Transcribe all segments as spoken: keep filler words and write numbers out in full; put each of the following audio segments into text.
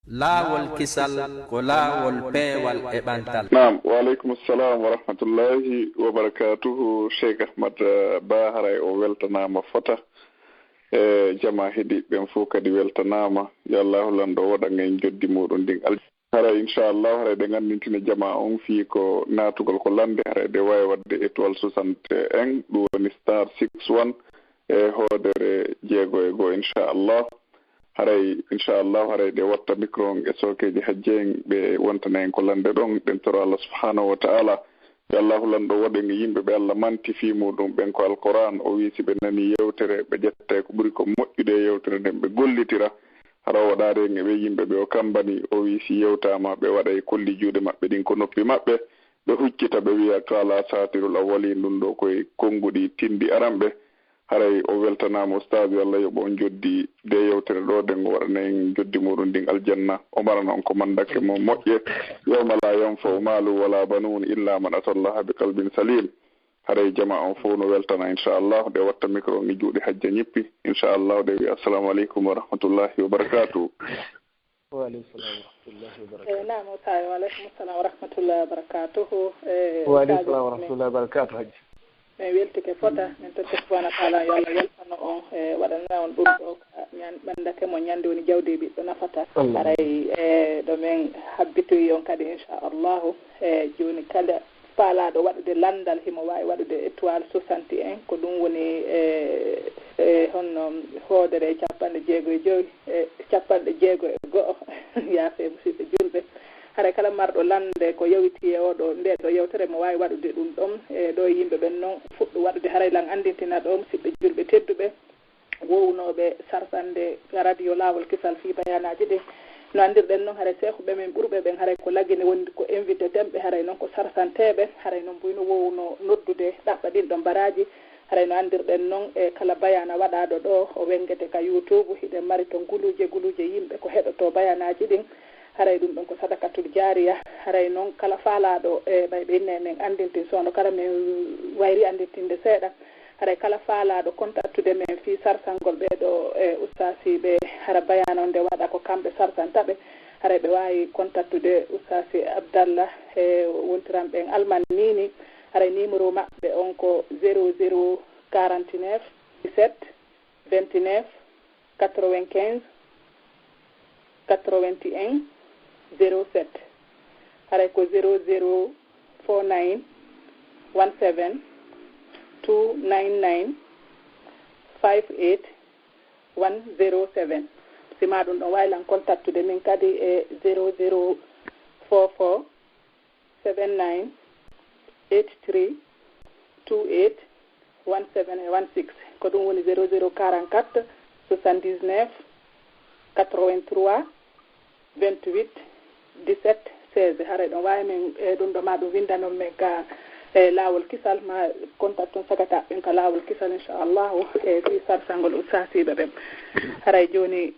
Laawol kisal ko laawol peewal e ɓantal. Naam, wa aleykum salam wa rahmatullahi wa barakatuhu. Cheikh Ahmad, eh, Ba, haray o weltanaama fota. E jama heɗiiɓe ɓen fof kadi weltanaama. Yo Allahu lanɗo waɗan en joddi muɗum ndin aljanna. Haray inchallah, haray ɗe nganndintina jama on fii ko naatugol ko lannde, haray ɗe waawi waɗde étoile soixante et un, ɗum woni star six one, e hoodere jeego e goo inchallah. Haray inchallah, haray ɗe watta micro on e sookeeji hajji en, ɓe wontana en ko lannde ɗon. Ɗen toro Allah subhanahu wa ta'ala, yo Allahu lanɗo waɗu en e yimɓe ɓe Allah manti fii muɗum ɓen ko Alquran. O wi'i si ɓe nani yewtere, ɓe ƴetta e ko ɓuri ko moƴƴude e yewtere nden, ɓe gollitira. Hara o waɗaali en e ɓee yimɓe ɓe o kammbani, o wi'i si yewtaama, ɓe waɗay kolli juuɗe maɓɓe ɗin ko noppi maɓɓe, ɓe huccita, ɓe wi'a, "Qaala asaatirul awwaliin, ɗum ɗoo ko e konnguɗi tinndi aranɓe." Haray o weltanaama, Ustaaz, yo Allah yoɓ on joddi ndee yewtere ɗoo, nden o waɗana en joddi muɗum ndin aljanna, o marana on ko manndake mo moƴƴe, "yawma laa yanfa'u maalun wa laa banuun illa man ataa Allaha bi qalbin saliim." Haray jama on fof no weltana, inchallah, ɗe watta micro on e juuɗe hajja ñippi, inchallah, ɗe wi'a, "Assalamu aleykum wa rahmatullahi wa barakatuh." Wa aleykum salam wa rahmatullahi wa barakatuh. Naam, Moussa, wa aleykum salam wa rahmatullahi wa barakatuhu. Wa aleykum salam wa rahmatullahi wa barakatuh, Hajji. Min weltike fota, min totti subhanahu wa taala, yo Allah weltano on, e waɗanana on ɗum ɗo ka ñan-, ɓandake mo ñande woni jawdi e ɓiɗɗo nafata. Haray e ɗo min habbitoyi on kadi, inchallahu. E jooni kala faalaaɗo waɗude lanndal, himo waawi waɗude étoile soixante et un, ko ɗum woni e, e honno hoodere e capanɗe jeego e jowi, e capanɗe jeego e go'o, yaafe musiɓɓe julɓe. Haray kala marɗo lannde ko yowitii e oɗo, nde ɗo yewtere, mo waawi waɗude ɗum ɗon. E ɗo yimɓe ɓen non fuɗɗo waɗude, haray lan anndintina ɗo musiɓɓe julɓe tedduɓe, wownooɓe sarsande radio Laawol Kisal fii bayaanaaji ɗin. No anndirɗen non, haray seekuɓe men ɓurɓe ɓen, haray ko lagine wondi ko invité tenɓe, haray non ko sarsanteeɓe, haray non buy no wowno noddude ɗaɓɓa ɗin ɗon baraaji. Haray no anndirɗen non, e kala bayaana waɗaaɗo ɗo, o wenngete ka YouTube, hiɗen mari ton guluuje guluuje yimɓe ko heɗotoo bayaanaaji ɗin. Haray ɗum ɗon ko sadakatul jaariya. Haray non kala faalaaɗo, e ɓay ɓe inne men anndintin soono kala men wayri anndintinde seeɗa. Haray kala faalaaɗo kontaktude men fii sarsangol ɓee ɗo e ustaasiiɓe, hara bayaana on nde waɗa ko kamɓe sarsanta ɓe. Haray ɓe waawi kontaktude ustaasi Abdallah e wontiranɓe en Alman Niini. Haray niimoro maɓɓe on ko zéro zéro quarante-neuf dix-sept vingt-neuf quatre-vingt-quinze quatre-vingt-un zéro sept. Haray ko zéro zéro four nine one seven two nine nine five eight one zéro seven. Si maa ɗum ɗon waawi lan kontaktude min kadi e zéro zéro four four seven nine eight three two eight one seven e one six. Ko ɗum woni zéro zéro quarante-quatre soixante-dix-neuf quatre-vingt-trois vingt-huit dix-sept seize. Haray ɗon waawi men, e ɗum ɗo maa ɗum winndanon men ka, e Laawol Kisal, ma kontakton sagata ɓen ka Laawol Kisal, inchallahu, e fii sarsangol ustaasiiɓe ɓen. Haray jooni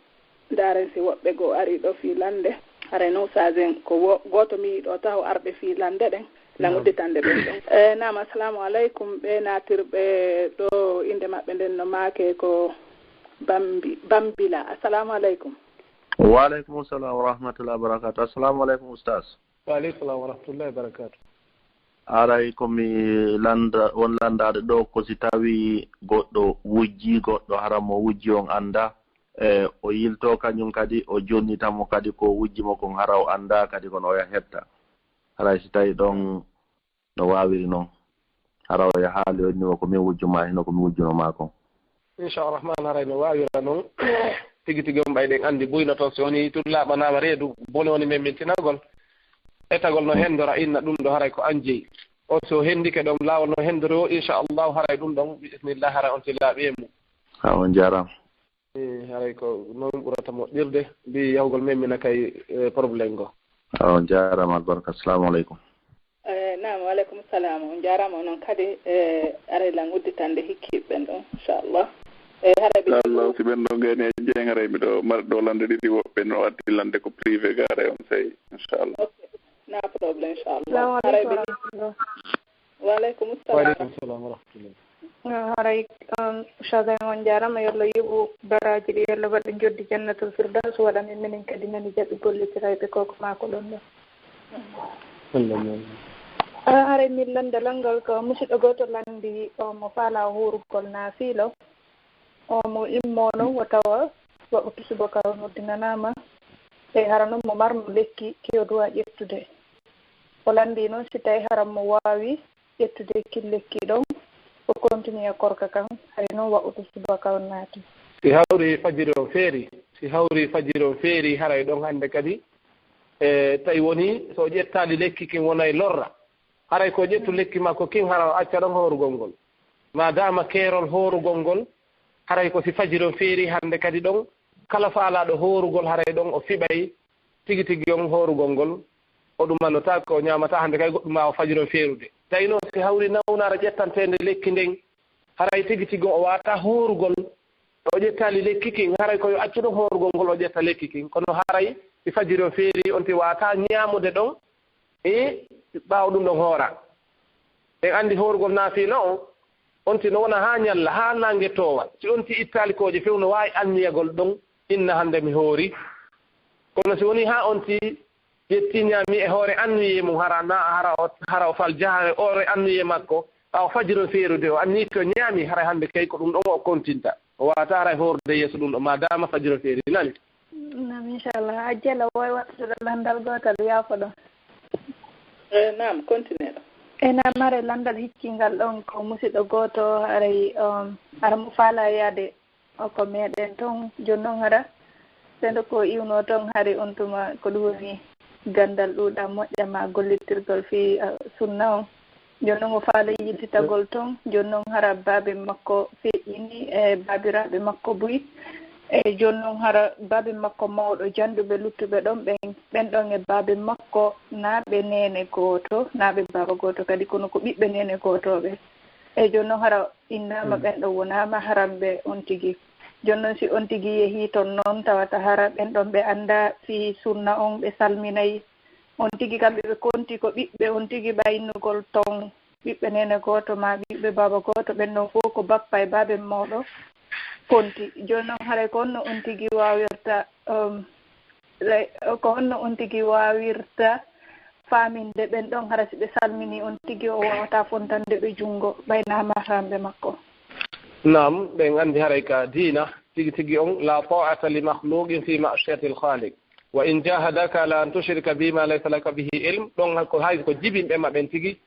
ndaaren si woɓɓe goo ari ɗo fii lannde. Haray non ustaasen ko wo-, gooto mi yi'i ɗo taho arɓe fii lannde ɗen. Lan udditande ɓen ɗon. E, naam, assalamu aleykum. Ɓe naatirɓe ɗo innde maɓɓe nden no maake ko Bambi-, Bambila. Assalamu aleykum. Wa aleykum salam wa rahmatullahi wa barakatuh. Assalamu aleykum, Ustaas. Wa aleykum salam wa rahmatullahi wa barakatuh. Haray ko mi lannda, won lanndaade ɗo ko si tawii goɗɗo wujjii goɗɗo, hara mo wujji on anndaa, e o yiltoo kañum kadi, o jonnita mo kadi ko wujji mo kon, hara o anndaa kadi kono o yaha hetta. Haray si tawii ɗon no waawiri non, hara o yahaali, o inni mo ko min wujju maa, hino ko mi wujjuno maa kon. Inchallah rahman, haray no waawira non. Tigi tigi on ɓay ɗen anndi buynoto, si woni tun laaɓanaama reedu, bone woni memmintinagol. Etagol no hendora inna ɗum ɗo haray ko an jeyi. O so hendike ɗon laawol no hendori o, inchallahu haray ɗum ɗon, bi isnillah, haray on ti laaɓi e mum. Ha, on jaaraama. E, haray ko non ɓurata moƴƴirde, mbi yahugol memmina kay, e, problème go. Ha, on jaaraama, albarka. Assalamu aleykum. E, naam, wa aleykum salam. On jaaraama onon kadi, e, aray lan udditande hikkiiɓe ɓen ɗon, inchallah. E, haray ɓe inchallah, si ɓen ɗon gayni e jeeŋaray, miɗo mari ɗo lande ɗiɗi, woɓɓe no addi lande ko privé, ga aray on sey, inchallah. Ok, na problème, inchallah. Haray ɓe wa aleykum salam. Wa aleykum salam wa rahmatullah. Haray, um, Ustaz, on jaarama, yo Allah yoɓu baraaji ɗi, yo Allah waɗ ɗi njoddi Jannatul Firdaws, waɗan en minen kadi nani jaɓi gollitirayɓe ko ko maako ɗon ɗon. Allahumma amin. Ah, haray min lanndalal ngal ko musidɗo gooto lanndi, o mo faala hoorugol naafiilo, o mo immoo noon o tawa waɓɓutu subaka o noddinanaama, e hara noon mo marno lekki ki o duwa ƴettude. O lanndi noon si tawi hara mo waawi ƴettude kin lekki ɗon, o continue korka kan, hari noon waɓɓutu subaka on naati. Si hawri fajiri on feeri, si hawri fajiri on feeri, haray ɗon hannde kadi, e tawi woni so o ƴettaali lekki kin wonay lorra, haray ko ƴettu lekki makko kin hara o acca ɗon hoorugol ngol. Ma dama keerol hoorugol ngol, haray ko si fajiri on feeri hannde kadi ɗon, kala faalaaɗo hoorugol haray ɗon o fiɓay tigi tigi on hoorugol ngol, o ɗumannotaake, o ñaamataa hannde kay goɗɗum maa o fajiri on feerude. Tawi noon si hawri nawnaara ƴettanteende lekki nden, haray tigi tigi on o waawataa hoorugol, o ƴettaali lekki kin, haray ko yo accu ɗon hoorugol ngol, o ƴetta lekki kin. Kono haray si fajiri on feeri, on ti waawataa ñaamude ɗon, e ɓaawo ɗum ɗon hoora. En anndi hoorugol naafiila on, on ti no wona haa ñalla, haa naange toowa. Si on ti ittaali kooƴe few, no waawi anniyagol ɗon, inna hannde mi hoori. Kono si woni haa on ti ƴetti ñaami e hoore anniyee mum, hara na, hara o, hara o fal jaha e hoore anniyee makko, ɓaawo fajiri on feerude, o anniike o ñaami, haray hannde kay ko ɗum ɗon o kontinta. O waawataa haray hoorde yeeso ɗum ɗo, ma dama fajiri on feeri, nani? Naam, inchallah. Hajji, aɗa waawi wattude lanndal gootal, yaafo ɗon. Eh, naam, continue ɗo. E naam, haray lanndal hiccingal ɗon ko musidɗo gooto, haray, um, hara mo faala yaade o ko meɗen ton. Jooni noon hara sendo ko iwno ton, hari on tuma ko ɗum woni ganndal ɗuuɗa moƴƴa ma gollitirgol fii, uh, sunna on. Jooni noon o faala yiɗitagol ton. Jooni noon hara baabe makko feƴƴini e baabiraaɓe makko buy. E jooni noon hara baabe makko mawɗo janduɓe luttuɓe ɗon ɓen, ɓen ɗon e baabe makko naa ɓe neene gooto, naa ɓe baaba gooto kadi, kono ko ɓiɓɓe neene gootooɓe. E jooni noon hara innaama ɓen ɗon wonaa maharamɓe on tigi. Jooni noon si on tigi yehii ton noon tawata hara ɓen ɗon ɓe anndaa fii sunna on, ɓe salminay on tigi, kamɓe ɓe konti ko ɓiɓɓe on tigi ɓaynugol ton, ɓiɓɓe neene gooto maa ɓiɓɓe baaba gooto, ɓen ɗon fof ko bappa e baaben mawɗo konti. Jooni noon haray ko honno on tigi waawirta, um, le-, ko honno on tigi waawirta faaminde ɓen ɗon hara si ɓe salminii on tigi o waawataa fontande ɓe junngo ɓay naa maharamɓe makko? Naam, ɓen anndi haray ka diina tigi tigi on, لا طاعة لمخلوق في معصية الخالق. وإن جاهداك على أن تشرك بي ما ليس لك به علم. Ɗon ko hay ko jibinɓe ma ɓen tigi,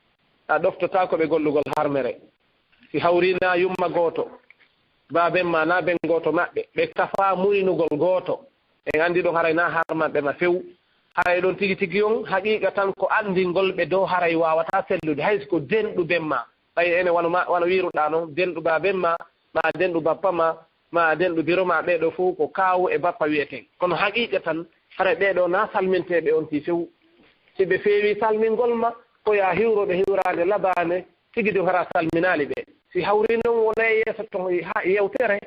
a ɗoftotaako ɓe gollugol harmere. Si hawri na yumma gooto, baaben ma na ben gooto maɓɓe, ɓe kafaa muynugol gooto, en anndi ɗon haray na harmanɓe ma few. Haray ɗon tigi tigi on, haqiiqa tan ko anndingol ɓe dow haray waawataa sellude, hay si ko denɗu ben ma. Ɓay ene wano ma, wano wiiruɗaa non, denɗu baaben ma, ma denɗu bappa ma, ma denɗu biro ma, ɓee ɗoo fow ko kaawu e bappa wi'eten. Kono haqiiqa tan, haray ɓee ɗoo na salminteeɓe on tigi few. Si ɓe feewii salmingol ma, ko yaa hiwro ɓe hiwraande labaande, tigi ɗum hara salminaali ɓe. Si hawri non wona e yeeso ton ha yewtere,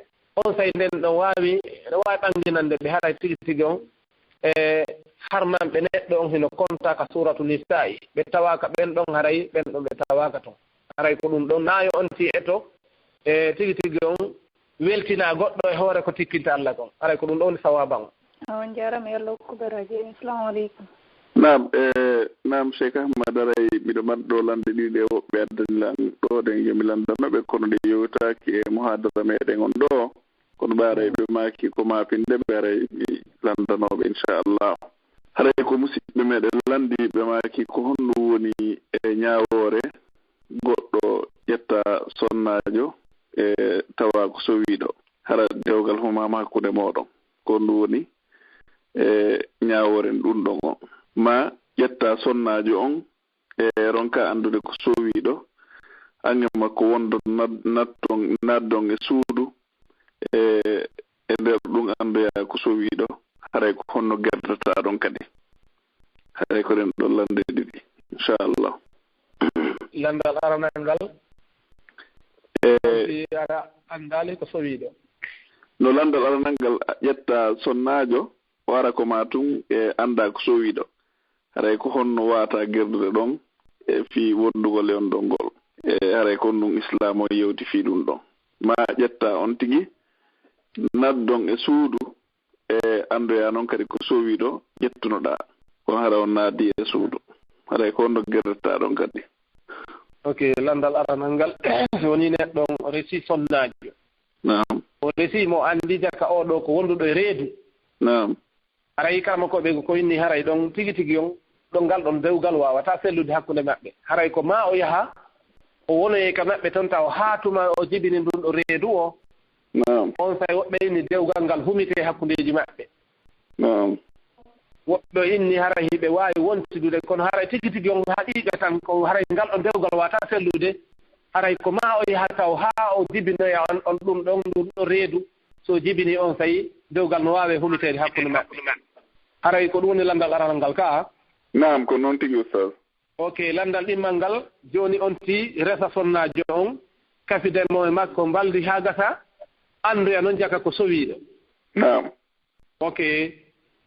on say nden ɗon waawi, ene waawi ɓanginande ɓe haray tigi tigi on, e harmanɓe neɗɗo on hino konta ka suuratu Nisaa'i. Ɓe tawaaka ɓen ɗon haray, ɓen ɗon ɓe tawaaka ton. Haray ko ɗum ɗon naayo on ti eto, e tigi tigi on weltina goɗɗo e hoore ko tikkinta Allah kon. Haray ko ɗum ɗon woni sawaaba on. On jaaraama, yo Allah hokku baraaji. Assalamu aleykum. Naam, e, naam, Cheikh Ahmad, aray miɗo mari ɗo lande ɗiɗi ɗe woɓɓe addani lan ɗo, ɗen yo mi landano ɓe, kono ɗe yewtaaki e muhadara meɗen on ɗo. Kono ɓe aray ɓe maaki ko maapinde ɓe, aray mi landanooɓe, inchallah. Haray ko musidɓe meɗen landi, ɓe maaki ko honɗum woni e ñaawoore goɗɗo ƴetta sonnaajo e tawa ko sowiiɗo. Hara dewgal humama hakkunde mooɗon. Ko honɗum woni e ñaawoore ɗum ɗon o. Ma ƴetta sonnaajo on e ronka anndude ko sowiiɗo, ange makko wondo nad-, natton, naddon e suudu, e, e nder ɗum anndoya ko sowiiɗo, haray ko honno gerdata ɗon kadi. Haray ko ɗen ɗon lande ɗiɗi, inchallah. Landal aranal ngal, e, si aɗa anndaali ko sowiiɗo. No landal aranal ngal, a ƴetta sonnaajo, o ara ko ma tun e annda ko sowiiɗo. Haray ko honno wata gerdude ɗon e fii wondugol e on ɗon ngol. E haray ko ɗum Islaam o yewti fii ɗum ɗon. Ma ƴetta on tigi, naddon e suudu, e anndoya noon kadi ko sowiiɗo ƴettunoɗaa. Kono hara on naati e suudu. Haray ko on ɗo gerretta ɗon kadi. Ok, lanndal aranal ngal, so wonii neɗɗo on o resi sonnaajo. Naam. O resi mo anndi jaka oo ɗoo ko wonduɗo e reedu. Naam. Haray karamokooɓe ko inni haray ɗon tigi tigi on, ɗon ngal ɗon dewgal waawataa sellude hakkunde maɓɓe. Haray ko maa o yaha, o wonoyee ka maɓɓe ton taw haa tuma o jibini ndun ɗo reedu o. Naam. On say woɓɓe inni dewgal ngal humitee hakkundeeji maɓɓe. Naam. Woɓɓe inni haray hiɓe waawi wontidude, kono haray tigi tigi on haqiiqa tan ko haray ngal ɗon dewgal waawataa sellude. Haray ko maa o yaha taw haa o jibinoya on, on ɗum ɗon, ɗum ɗo reedu. So jibini on say, dewgal no waawe humiteede hakkunde maɓɓe. Haray ko ɗum woni lanndal aranal ngal ka? Naam, ko noon tigi, Ustaz. Ok, lanndal ɗimmal ngal, jooni on ti resa sonnaajo on, kafide mo e makko, mbaldi haa gasa, anndoya noon jaka ko sowiiɗo. Naam. Ok,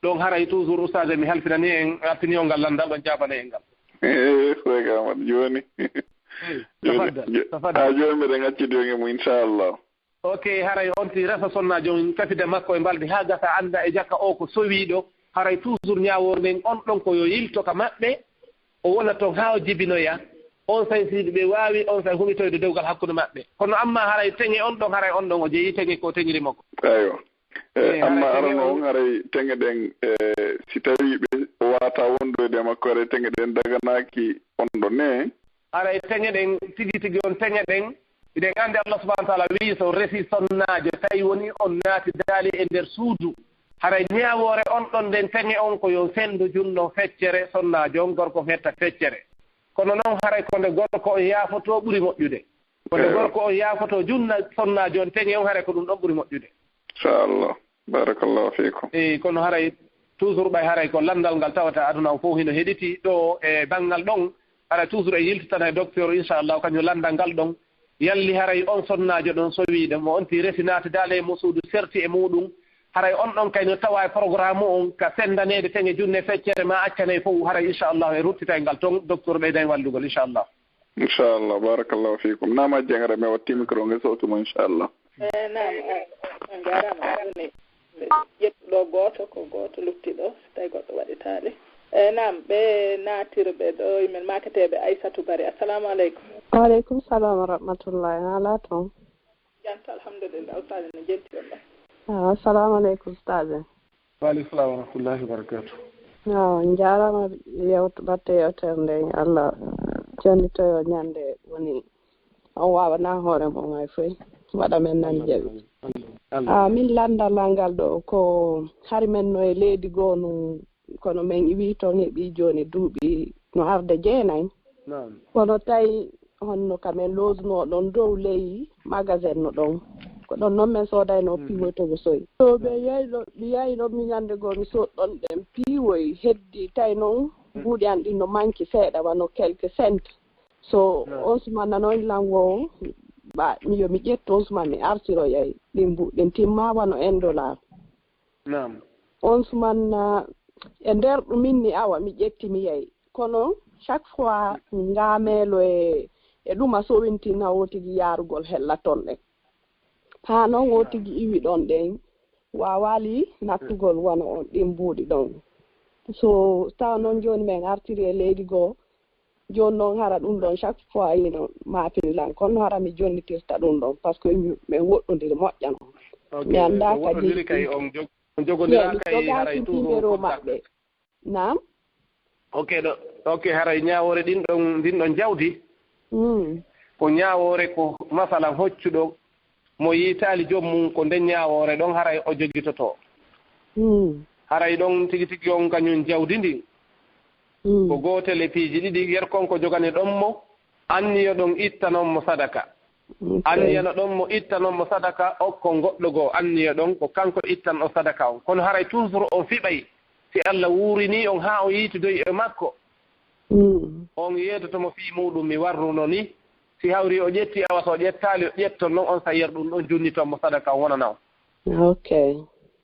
ɗon haray toujours, Ustaz, mi halfinani en, halfini on ngal lanndal, ɗon jaabane en ngal. Eh, Seek Ahmad, jooni. Tafaddal, Jo-, tafaddal. Haa jooni miɗen accidi on e mum, inchallah. Ok, haray on ti resa sonnaajo on, kafide makko e mbaldi haa gasa, annda e jaka o ko sowiiɗo. Haray toujours ñaawoore nden on ɗon ko yo yilto ka maɓɓe, o wona ton haa o jibinoya. On say si ɓe waawi, on say humitoyde dewgal hakkunde maɓɓe. Kono amma haray teŋe on ɗon, haray on ɗon o jeyi teŋe ko teŋiri mo ko. Aywa. Eh, Eh, amma haray arano teŋe on on haray teŋe ɗen, eh, si tawii ɓe o waawataa wondoyde e makko, haray teŋe ɗen daganaaki on ɗo ne? Haray teŋe ɗen, tigi tigi on teŋe ɗen, hiɗen anndi Allah subhanahu wa taala wi'i so resi sonnaajo, tawi woni on naati daali e nder suudu. Haray ñaawoore on ɗon nden teŋe on ko yo fendu junno feccere, sonnaajo on gorko hetta feccere. Kono noon haray ko nde gorko on yaafotoo ɓuri moƴƴude. Ko nde Eyo. Gorko on yaafotoo junna sonnaajo on teŋe on, haray ko ɗum ɗon ɓuri moƴƴude. Inchallah. Barakallahu fiikum. Eyi, kono haray toujours ɓay haray ko lanndal ngal tawata aduna on fof hino heɗiti ɗo e banngal ɗon. Haray toujours e yiltitan e docteur, inchallah, kañum lanndal ngal ɗon. Yalli haray on sonnaajo ɗon sowiiɗo mo on ti resi naati daale e mo suudu serti e muɗum. Haray on ɗon kay no tawa e programme on ka senndaneede teŋe junne feccere ma accanay fof, haray inchallah e ruttitay ngal ton, docteur ɓeyday wallugol inchallah. Inchallah, barakallahu fiikum. Naam, Hajji Jangara, mi watti micro nge sootu mo, inchallah. Eh, naam, on, on njaaraama. Woni ƴettuɗo gooto, ko gooto lutti ɗo, so tawi goɗɗo waɗitaali. Eh, naam, ɓe naatirɓe ɗo, men maaketeeɓe Aysatu Bari. Assalamu aleykum. Wa aleykum salam wa rahmatullahi. Haala toon? Janta, alhamdulillah. Ustaade no jenti on ɗo. Ah, assalamu aleykum, ustaade. Wa aleykum salam wa rahmatullahi wa barakatuh. Awa, on njaaraama yewt-, batte yewtere nde, Allah jonnitoyo ñande woni on waawanaa hoore mum hay foy, waɗa men nan jaɓi. Ah, min lanndal ngal ɗo ko hari men no e leydi goo nu, kono men iwi toon heɓi jooni duuɓi no arde jeenay. Kono tawi honno ka men loosnoo ɗon dow ley magasin no ɗon. Ko ɗon noon men soodaynoo piiwoy togosoy. So ɓe yeyno, mi yeyno mi ñande goo mi sood ɗon ɗen piiwoy heddi tawi noon mbuuɗi an ɗin no manki seeɗa wano quelques cents. So on suman nanoy lan wo, ba, mi yo mi ƴettu on suman mi artiroyay ɗin mbuuɗi ɗin timma wano un dollar. Naam. On suman, ah, e nder ɗum min ni awa mi ƴetti mi yahi. Kono chaque fois mi ngaameelo e, e ɗum a sowintinna o tigi yaarugol hella ton ɗen. Haa noon o tigi iwi ɗon ɗen waawaali nattugol wano on ɗin mbuuɗi ɗon. So tawa noon jooni men artiri e leydi goo, jooni noon hara ɗum ɗon chaque fois ino maafini lan, kono hara mi jonnitirta ɗum ɗon, parce que mi, min woɗɗondiri moƴƴa noon. Mi anndaa ka Woɗɗondiri kay jeydi. On jog-, on jogondiraa Mi kay haray jogaaki toujours numéro contact. Maɓɓe. Naam? Ok, ɗo, ok, haray ñaawoore ɗin ɗon, ndin ɗon jawdi. Mm. Ko ñaawoore ko masalan hoccuɗo mo yiitaali joom mum, ko nden ñaawoore ɗon haray o jogitotoo. Mm. Haray ɗon tigi tigi on kañum jawdi ndin. Mm. Ko gootel e piiji ɗiɗi, yer kon ko jogani ɗon mo, anniyo ɗon ittanon mo sadaka. Ok. Anniyano ɗon mo ittanon mo sadaka, okkon goɗɗo goo, anniyo ɗon ko kanko ittan o sadaka on. Kono haray toujours on fiɓay, si Allah wuurinii on haa on yiitudoyi e makko, Mm. on yeedoto mo fii muuɗum mi warruno ni, si hawri o ƴetti, awa so o ƴettaali, o ƴetton non, on sa yer ɗum ɗon junniton mo sadaka on wonana on. Ok.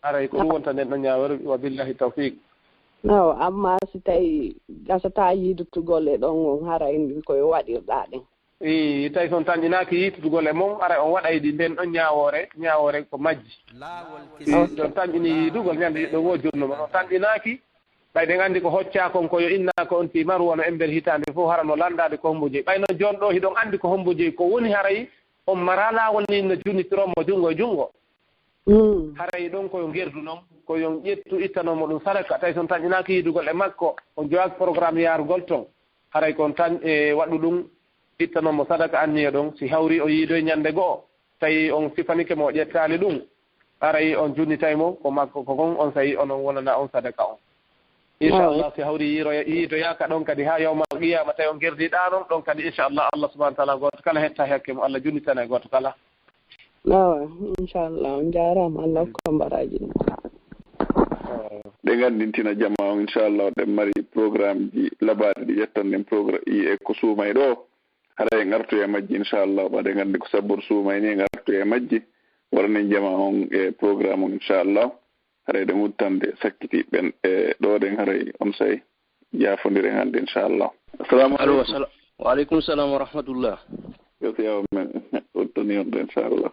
Haray ko ɗum wonta nden ɗon ñaawoore, wa billahi tawfiq. No, amma si tawi gasataa yiidutugol e ɗon on, haray ko yo waɗirɗaa ɗen. I, tawi so on tanƴinaaki yiitudugol e mon, aray on waɗay ɗi nden ɗon ñaawoore, ñaawoore ko majji. I, so on tanƴini yiidugol ñande ɗo wo jonnuma, so on tanƴinaaki, ɓay ɗen anndi ko hoccaa kon ko yo innaa ko on tii maru wano ember hitaande fof hara no lanndaade ko hombo jeyi. Ɓay noon jooni ɗo hiɗon anndi ko hombo jeyi, ko woni haray on maraa laawol ni no junnitiron mo junngo e junngo. Mm. Haray ɗon ko yo ngerdu non, ko yo on ƴettu ittanoo mo ɗum sadaka, tawi so on tanƴinaaki yiidugol e makko, on jowaaki programme yaarugol ton. Haray ko on tan e waɗu ɗum, ittanoo mo sadaka anniya ɗon, si hawri o yiidoy ñande go'o, tawi on sifanike mo o ƴettaali ɗum, haray on junnitay mo ko makko ko kon, on sayi onon wonana on sadaka on. Inchallah, si hawri yiiroya-, yiidoyaaka ɗon kadi haa yawmal qiyaama, tawi on ngerdiɗaa non, ɗon kadi inchallah Allah subhanahu wa taala gooto kala hetta e hakke mum, Allah junnitana e gooto kala. Awa, inchallah, on jaaraama, Allah hokku on baraaji ɗum. Ɗe nganndintina jama on, inchallah, ɗen mari programmeji labaaɗi ɗi ƴettan ɗen progra-, i e ko suumay ɗo. Haray en artoya e majji, inchallah, ɓaade nganndi ko sabbor suumay ni, en artoya e majji, waɗanen jama on e programme on, inchallah. Haray ɗen udditande sakkitiiɓe ɓen e ɗo ɗen, haray on say jaafondiren hannde, inchallah. Assalamu Allo, aleykum. Assala-, wa aleykum salam wa rahmatullah. Yo si yaw men udditani on ɗo, inchallah.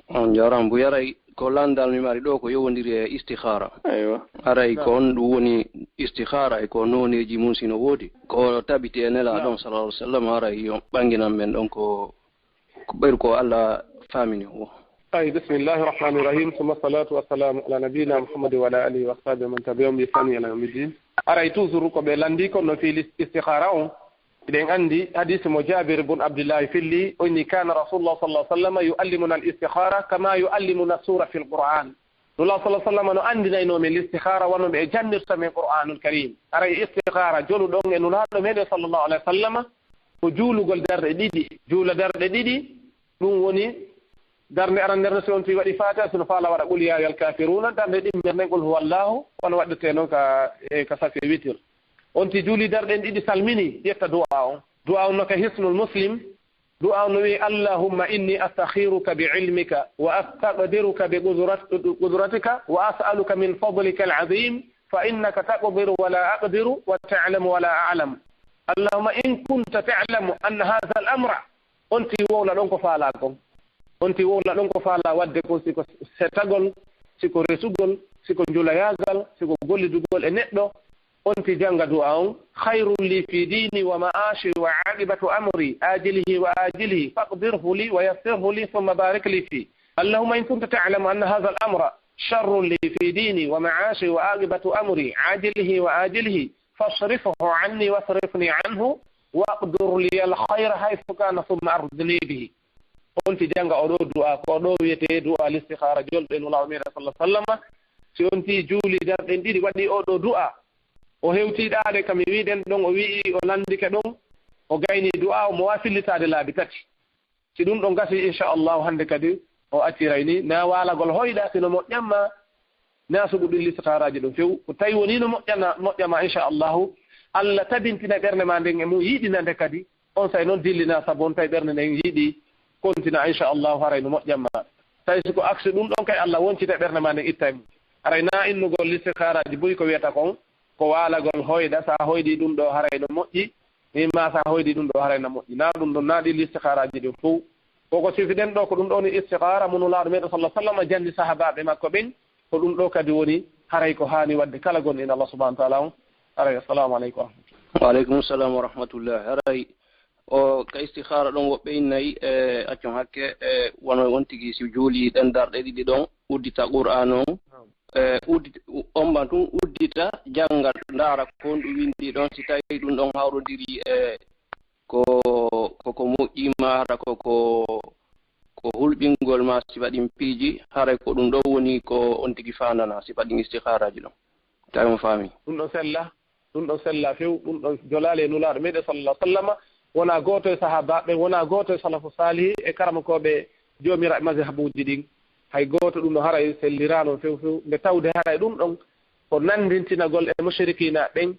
On jaaraama, Mbuya. Haray ko lanndal mi mari ɗo ko yowondiri e istikhara. Aywa. Haray ko on ɗum woni istikhara e ko nooneeji mum si no woodi. Ko tabiti e Nelaaɗo on, sallallahu alaihi wasallam, haray yo ɓannginan men ɗon ko, ko ɓeyru ko Allah faamini o. Ay, bismillahir rahmanir rahim. Summa salatu wassalamu ala nabiyyina Muhammad wa ala alihi wa sahbihi wa man tabi'ahum bi ihsan ila yawmiddin. Haray toujours ko ɓe lanndi kon no fii lis-, istikhara on. Eɗen anndi hadisi mo Jabir bun Abdillahi filli, o inni, "Kana Rasulullah sallallahu alaihi wasallam yu'allimuna al-istikhara kama yu'allimuna sura fil Qur'an." Nulaaɗo sallallahu alaihi wasallam no anndinaynoo men istikhara wano ɓe jannirta men Qur'anul Karim. Haray istikhara joluɗon e Nulaaɗo meɗen sallallahu alaihi wasallam ko juulugol darɗe ɗiɗi. Juula darɗe ɗiɗi, ɗum woni darnde arannde nden, si on tii waɗi Fatiha, si no faala waɗa Qul ya ayyuhal kafiruna, darnde ɗimmere nden Qul huwallahu, wano waɗirtee non ka, e, ka safe witir. On tii juuli darɗe ɗen ɗiɗi, salmini, ƴetta du'a on. Du'a on no ka Hisnul Muslim, du'a on no wi'i, "Allahumma inni astakhiruka bi ilmika wa astaqdiruka bi qudrat-, qudratika wa as'aluka min fadlika al-azim fa innaka taqdiru wa la aqdiru wa ta'lamu wa la a'lam. Allahumma in kunta ta'lamu anna hadha al-amra." On tii wowla ɗon ko faalaa kon. On tii wowla ɗon ko faalaa waɗde kon, si ko setagol, si ko resugol, si ko njulayaagal, si ko gollidugol e neɗɗo, on tii jannga du'a on, "Khairun li fi dini wa ma'ashi wa aqibatu amri, ajilihi wa ajilihi, faqdirhu li wa yassirhu li, thumma barik li fi. Allahumma in kunta ta'lamu anna hadha al-amra sharrun li fi dini wa ma'ashi wa aqibatu amri, ajilihi wa ajilihi, fasrifhu anni wasrifni anhu, waqdur li al-khayra haythu kana, thumma ardini bihi." On tii jannga oo ɗoo du'a, ko ɗoo wi'etee du'a listikhara, jolɗo e Nulaaɗo meɗen sallallahu alaihi wasallam. Si on tii juuli darɗe ɗen ɗiɗi waɗi oo ɗoo du'a, o hewtii ɗaade ka mi wi'i ɗen ɗon, o wi'i o lanndike ɗon, o gaynii du'a, o mo waawi fillitaade laabi tati. Si ɗum ɗon gasii, inchallahu, hannde kadi o acciray ni, na waalagol hoyɗa, si no moƴƴan ma, na suɓu ɗin listikharaaji ɗum few. Ko tawi wonii no moƴƴana, moƴƴa ma, inchallahu, Allah tabintina ɓernde ma nden e mum, yiɗina nde kadi, on say noon dillina sabu on tawi ɓernde nden yiɗi kontina, inchallahu, haray no moƴƴan ma. Tawi si ko aksi ɗum ɗon kay, Allah woncita ɓernde ma nden, itta e mum. Haray na innugol listikharaaji buy ko wiyata kon, ko waalagol hoyɗa, sa hoyɗii ɗum ɗoo haray no moƴƴi, min ma sa hoyɗii ɗum ɗoo haray no moƴƴi. Na ɗum ɗon, na ɗi listikharaaji ɗin fow. Ko ko sifiɗen ɗoo, ko ɗum ɗoo woni istikhara mo Nulaaɗo meɗen sallallahu alaihi wasallam janni sahabaaɓe makko ɓen. Ko ɗum ɗoo kadi woni haray ko haani waɗde kala gonɗinɗo Allah subhanahu wa ta'ala on. Haray, assalamu aleykum wa rahmatullah. Wa aleykum salam wa rahmatullah. Haray o ka istikhara ɗon woɓɓe innay, e, accon hakke, e, wano on tigi si juuli ɗen darɗe ɗiɗi ɗon, uddita Qur'an on, e, uddita, omma tun uddita, jannga, ndaara ko honɗum winndi ɗon, si tawi ɗum ɗon hawrodiri e ko, ko, ko moƴƴi ma, hara ko, ko, ko hulɓingol ma sifa ɗin piiji, haray ko ɗum ɗon woni ko on tigi faandana sifa ɗin istikharaaji ɗon. Tawi on faami. Ɗum ɗon sella, ɗum ɗon sella few, ɗum ɗon jolaali e Nulaaɗo meɗen sallallahu alaihi wasallam, wonaa gooto e sahaabaaɓe, wonaa gooto e salafu saalihi e karamokooɓe joomiraaɓe mazhabuuji ɗin. Hay gooto ɗum ɗon haray selliraano few few, nde tawde haray ɗum ɗon ko nanndintinagol e mushrikiina ɓen,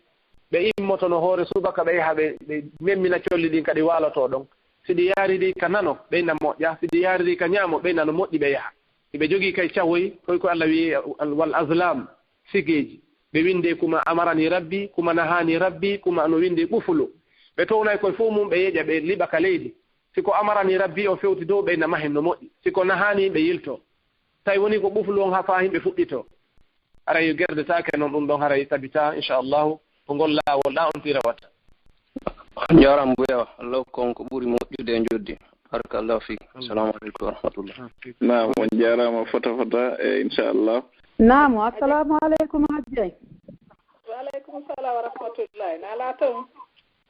ɓe immotono hoore subaka, ɓe yaha ɓe, ɓe memmina colli ɗin, kadi waalotoo ɗon. Si ɗi yaaridii ka nano, ɓeyna moƴƴa. Si ɗi yaaridii ka ñaamo, ɓeyna no moƴƴi, ɓe yaha. Hiɓe jogii kay cahoy, koy ko Allah wi'i, al-, wal azlam, sigeeji. Ɓe winndee kuma amarani Rabbi, kuma nahani Rabbi, kuma no winndee ɓufulo. Ɓe townay koy fow mum, ɓe yeƴa, ɓe liɓa ka leydi. Si ko amarani Rabbi on fewti dow ɓe, ina mahen no moƴƴi. Si ko nahani, ɓe yilto. Tawi woni ko ɓuflu on haa faa yimɓe fuɗɗito. Haray yo gerdetaake noon, ɗum ɗon haray tabitaa, inchallahu, ko ngol laawol ɗaa on tigi rewata. On njaaraama Mbuya, Allah hokku on ko ɓuri moƴƴude e njoɓdi. Barakallahu fiik. Assalamu aleykum wa rahmatullah. Naam, on njaaraama fota fota, e inchallah. Naam, assalamu aleykum Hajjay. Wa aleykum salam wa rahmatullahi. Na alaa toon?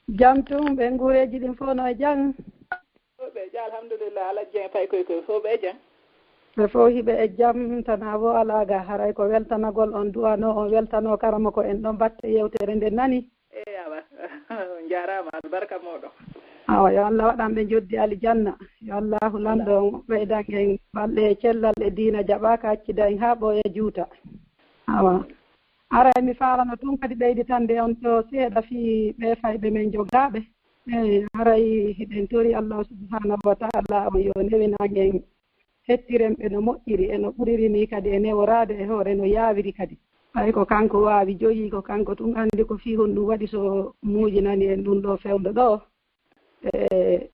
Jam tun, ɓe nguureeji ɗin fof no e jam? Fof ɓe e jam, alhamdulillah. Alaa Dieng Pay koy koy, fof ɓe e jam? Ɓe fof hiɓe e jam, tanaa wo alaa ga. Haray ko weltanagol on du'anoo, on weltanoo karamoko en ɗon batte yewtere nden nani. Eey, awa. On njaaraama, albarka mooɗon. Awa, yo Allah waɗan ɓe njoddi alijanna. Yo Allahu lanɗo on ɓeydan en balɗe e cellal e diina jaɓaaka, accida en haa ɓooya juuta. Awa. Haray mi faalano tun kadi ɓeyditande on ɗo seeɗa fii ɓee fayɓe men jogaaɓe. Eey, haray hiɗen tori Allahu subhanahu wa ta'ala on yo newinan en, hettiren ɓe no moƴƴiri e no ɓuriri nii kadi e neworaade e hoore no yaawiri kadi. Ɓay ko kanko waawi joyi, ko kanko tun anndi ko fii honɗum waɗi so muujinani en ɗum ɗo fewndo ɗo. E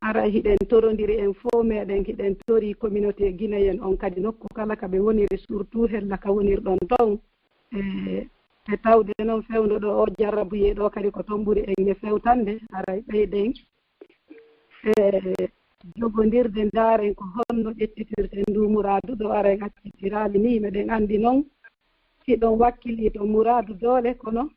haray hiɗen torondiri en fof meɗen, hiɗen tori communauté guinéen on kadi nokku kala ka ɓe woniri, surtout hella ka wonirɗon ton. E, e tawde noon fewndo ɗo o jarrabuyee ɗo kadi ko toon ɓuri en ne fewtande, haray ɓeyden e jogondirde, ndaaren ko honno ƴettitirten ndu muraadu ɗo, haray accitiraali ni. Meɗen anndi noon hiɗon wakkilii to muraadu doole, kono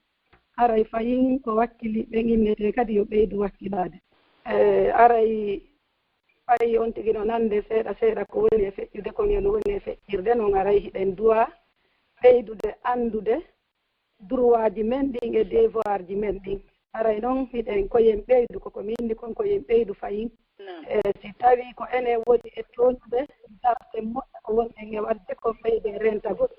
haray fayin ko wakkili ɓen innetee kadi yo ɓeydu wakkilaade. E, haray fayi on tigi no nande seeɗa seeɗa ko woni e feƴƴude kon e no woni e feƴƴirde non, haray hiɗen duwa ɓeydude anndude droitji men ɗin e devoirji men ɗin. Haray non hiɗen koyen ɓeydu, koko mi inni kon koyen ɓeydu fayin. E si tawii ko enen woni e tooñude, darten moƴƴa ko woni en e waɗde kon, ɓeyden rentagol.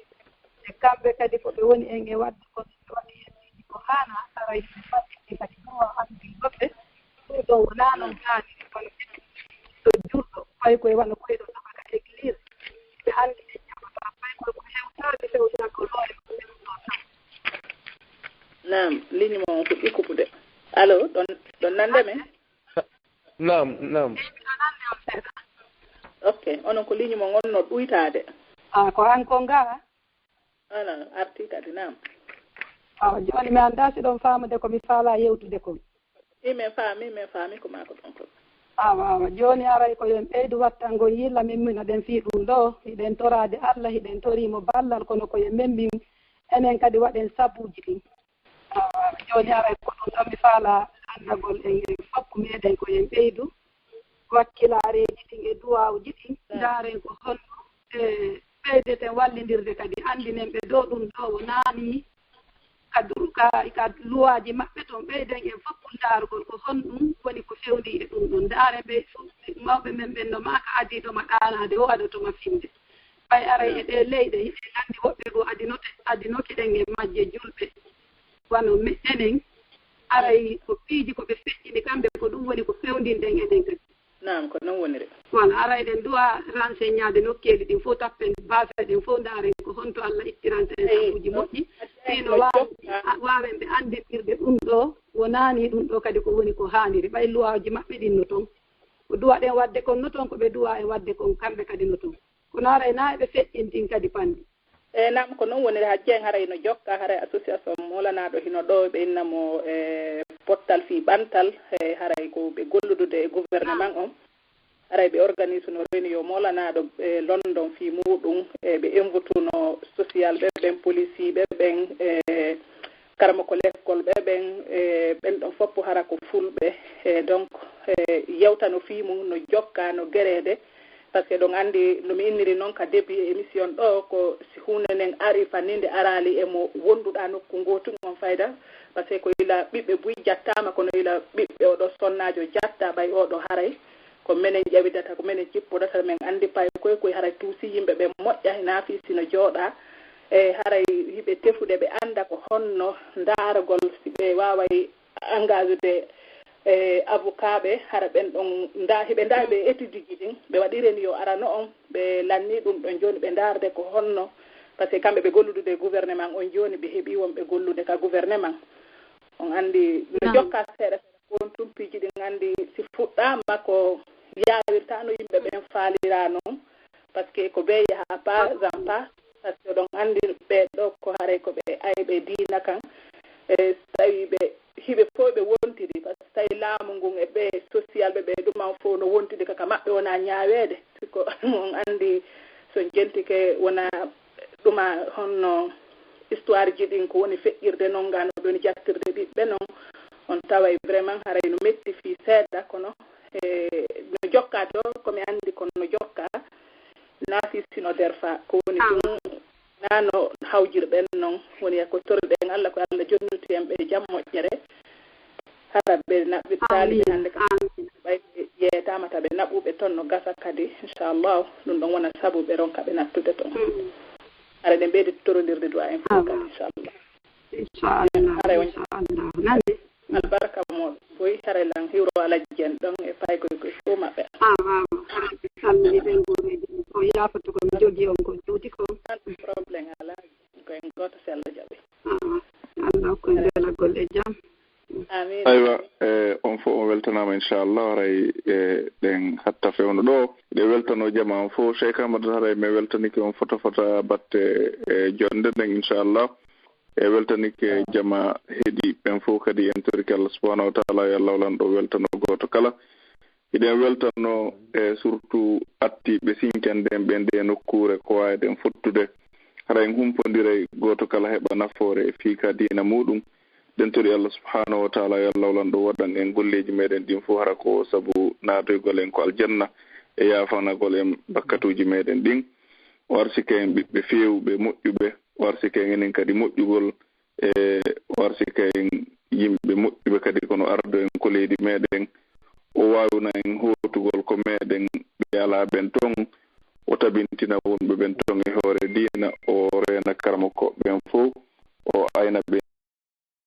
E kamɓe kadi ko ɓe woni en e waɗde kon, ɓe waɗi hen ko haanaa, haray hiɓe faɗɗinde kadi droit anndude goɗɗe. Ɗum ɗon wonaa noon haaniri, kono ƴetti to julɗo, fay koye wano koyɗo saba ka église, ɓe anndi ɓe jaɓataa, fay koye ko hewtaade fewtaade ko looya ko fewtoo tan. Naam, ligne mo on fuɗɗi kupude. Allo, ɗon ɗon nande men? Naam, naam. Ok, onon ko ligne mo ngonno ɗuytaade. A ko an ko ngaa? Ala, arti kadi, naam. Awa, jooni mi anndaa si ɗon faamude ko mi faalaa yewtude kon. I men faami, men faami ko maa ko ɗon kon. Awa, awa, jooni aray ko yo en ɓeydu wattangol yilla min mino ɗen fii ɗum ɗo, hiɗen toraade Allah, hiɗen torii mo ballal, kono ko yo men min, enen kadi waɗen sabuuji ɗin. Awa, jooni aray ko ɗum ɗo mi faalaa anndagol en, en fof meɗen ko en ɓeydu wakkilaareeji ɗin e duwaawuji ɗin, ndaaren ko honno e ɓeydeten wallindirde kadi, anndinen ɓe dow ɗum ɗo wonaa nii ka dur-, ka, ka luwaaji maɓɓe ton, ɓeyden en fof ndaarugol ko honɗum woni ko fewndii e ɗum ɗon. Ndaaren ɓe fof, mawɓe men ɓen no maaka adiiɗo ma ɗaanaade, o adoto ma finde. Ɓay aray e ɗee leyɗe, hiɗen anndi woɓɓe goo adinote, adinoki ɗen e majje julɓe, wano me-, enen, aray ko piiji ko ɓe feƴƴini kamɓe, ko ɗum woni ko fewndinɗen enen kadi. Naam, ko noon woniri. Wala, ara eɗen duwa renseignaade nokkeeli ɗin fof, tappen base ɗin fof, ndaaren ko honto Allah ittiranta en sabuuji moƴƴi, fii no waawi, waawen ɓe annditirde ɗum ɗo, wonaani ɗum ɗo kadi ko woni ko haaniri, ɓay luwaaji maɓɓe ɗin no toon. Ko duwa ɗen waɗde kon no toon, ko ɓe duwa en waɗde kon kamɓe kadi no toon. Kono ara e naa eɓe feƴƴintin kadi panndi. E naam, ko noon woniri. Hajji en haray no jokka, haray association Moolanaaɗo hino ɗo, ɓe inna mo e pottal fii ɓantal, e haray ko ɓe golludude e gouvernement on. Haray ɓe organise no réunion Moolanaaɗo e London fii muuɗum, e ɓe invite no social ɓe ɓen, policier ɓe ɓen, e karamoko lekkol ɓe ɓen, e ɓen ɗon fof hara ko fulɓe. E donc, e yewta no fii mum, no jokka, no gereede. Parce que eɗon anndi no mi inniri noon ka début émission ɗo, ko si huunde nden ari fanni nde araali e mo wonduɗaa nokku ngootu on fayda, parce que ko ila ɓiɓɓe buy jattaama, kono ila ɓiɓɓe oɗo sonnaajo jatta ɓay oɗo haray ko menen ƴawidata, ko menen cippodata, men anndi pay koy koy haray tuusi yimɓe ɓe moƴƴa, hinaa fii si no jooɗaa e haray hiɓe tefude ɓe annda ko honno ndaaragol si ɓe waaway engagé de e avocat ɓe, hara ɓen ɗon nda hiɓe nda ɓe étude ji ɗin, ɓe waɗireni yo arano on, ɓe lanni ɗum ɗon jooni ɓe ndaarde ko honno, parce que kamɓe ɓe golludude e gouvernement on jooni, ɓe heɓi wonɓe gollude ka gouvernement on, anndi no jokka seeɗa seeɗa. won tumpiiji ɗi nganndi si fuɗɗaama ko yaawirta no yimɓe ɓen faalira non, parce que ko ɓe yaha pas en pas, parce que oɗon anndi ɓee ɗoo ko haray ko ɓe ayɓe diina kan, e so tawi ɓe hiɓe fof ɓe wontiri, parce que tawi laamu ngun e ɓe social ɓe ɓe ɗuman fof no wontiri kaka maɓɓe wona ñaaweede, siko on anndi so jentike wona ɗuma honno histoire ji ɗin ko woni feƴƴirde non nga no ɓe woni jattirde ɓiɓɓe non, on taway vraiment haray no metti fii seeɗa kono e no jokka to ko mi anndi kono no jokka naati sino derfa ko woni ɗum na no hawjirɗen non woni e ko torɗen Allah ko Allah jonnuti en ɓe jam moƴƴere hara ɓe naɓɓi taaliɓe hannde kam ɓay yeetama ta ɓe naɓuɓe toon no gasa kadi inchallah ɗum ɗon wona sabu ɓe ronka ɓe nattude toon hara ɗen ɓeydi torondirde du'a en fof kadi inchallah inchallah inchallah nani albarka mo boy hara lan hiwro alajji en ɗon e paykoy koy fof maɓɓe awa salmini ɓen goreji o yaafatu ko mi jogii on ko juuti ko problème ala ko en gooto si Allah jaɓi awa Allah ko en belagol e jam amin aywa e on fof on weltanaama inchallah haray e ɗen hatta fewndo ɗo ɗe weltano jama on fof cheikh amadou haray mi weltanike on fota fota batte e jonde nden inchallah e weltanike jama heɗi ɓen fof kadi en torike allah subahanahu wa taala yo allah lanɗo weltano gooto kala hiɗen weltano e surtout attiɓe sinkande en ɓen ɗe nokkuure ko wawi ɗen fottude hara en humpondiray gooto kala heɓa nafoore e fii ka diina muɗum ɗen tori allah subahanahu wa taala yo allah lanɗo waɗan en golleji meɗen ɗin fof hara ko sabu naatoygol en ko aljanna e yafanagol en bakkatuji meɗen ɗin o arsika en ɓiɓɓe fewɓe moƴƴuɓe o arsika en enen kadi moƴƴugol e o arsika en yimɓe moƴƴuɓe kadi kono ardo en ko leydi meɗen o wawna en hotugol ko meɗen ɓe ala ɓen ton o tabintina wonɓe ɓen ton e hoore diina o reena karamoko ɓen fof o ayna ɓe